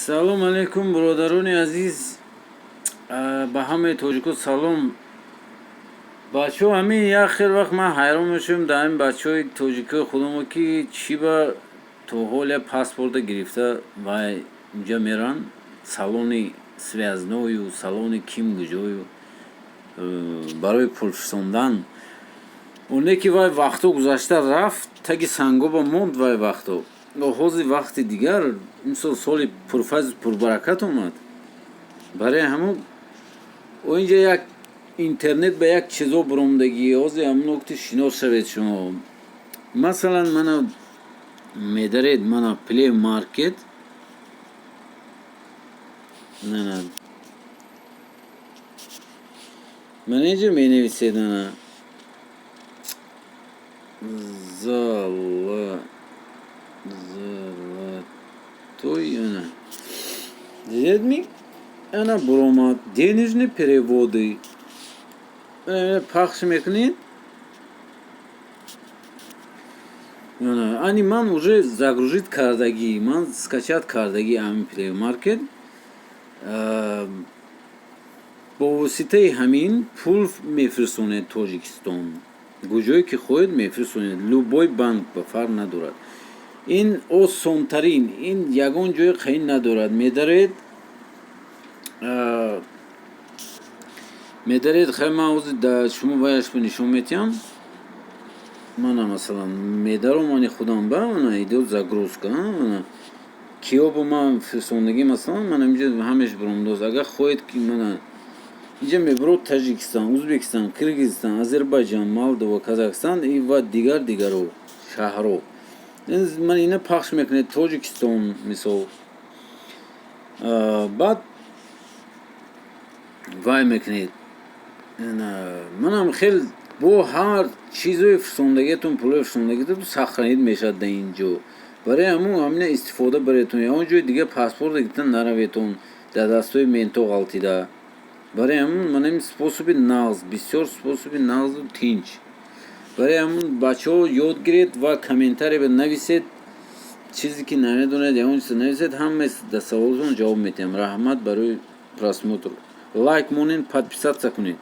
Салом алейкум, бародарони азиз, ба ҳамаи тоҷико салом. Бачаҳо, ҳамин як хел вақт ман ҳайрон мешавам дар ҳамин бачаҳои тоҷикои худамо, ки чӣ ба то ҳол як паспорта гирифта вай инҷа меранд, салони связною, салони ким куҷою барои пул фирсондан. Оне ки вай вақтҳо гузашта рафт, таги сангоба монд вай вақтҳо. Ҳозир вақти дигар, имсол соли пурфайзу пурбаракат омад. Барои ҳамун инҷа як интернет ба як чизо буромдагӣ, ҳозир ҳамун нукти шинос шавед шумо. Масалан, мана медаред, мана Play Market, нана мана инҷа менависед, ана зала золотой, ана дидед ми, ана буромад денежные переводы, пахш мекунед. Ани ман уже загрузить кардагӣ, ман скачать кардагӣ ҳамин Play Market. Бо воситаи ҳамин пул мефирсонед Тоҷикистон, куҷое ки хоҳед мефирсонед, любой банк ба фарқ надорад. Ин осонтарин, ин ягон ҷои қаин надорад. Медаред, хай, ман ҳозир да шумо ваяшба нишон метиҳам. Мана, масалан, медаром ани худам ба, мана идёт загрузка, мана киёбо ман фирсондагӣ, масалан, мана инҷа ҳамеш буромдост. Агар хоҳед ки, мана инҷа мебурод Таҷикистон, Узбекистон, Киргизистон, Озарбойҷон, Молдова, Казахстон ва дигар дигаро шаҳрҳо. Ман ина пахш мекунед, Тоҷикистон мисол, баъд вай мекунед. Манам хел бо ҳар чизои фирсондагиатон, пулои фирсондагиатон сохранить мешавад дар ин ҷо. Барои ҳамун ҳамина истифода баретон, ягон ҷои дигар паспорт гирифта нараветон, дар дастҳои менто ғалтида. Барои ҳамун мана ин способи нағз, бисёр способи нағзу тинч. Барои ҳамун, бачаҳо, ёд гиред ва комментария нависед. Чизе ки намедонед, ягон чиз нависед, ҳамаи дар саволотон ҷавоб медиҳам. Раҳмат барои просмотр, лайк монед, подписаться кунед.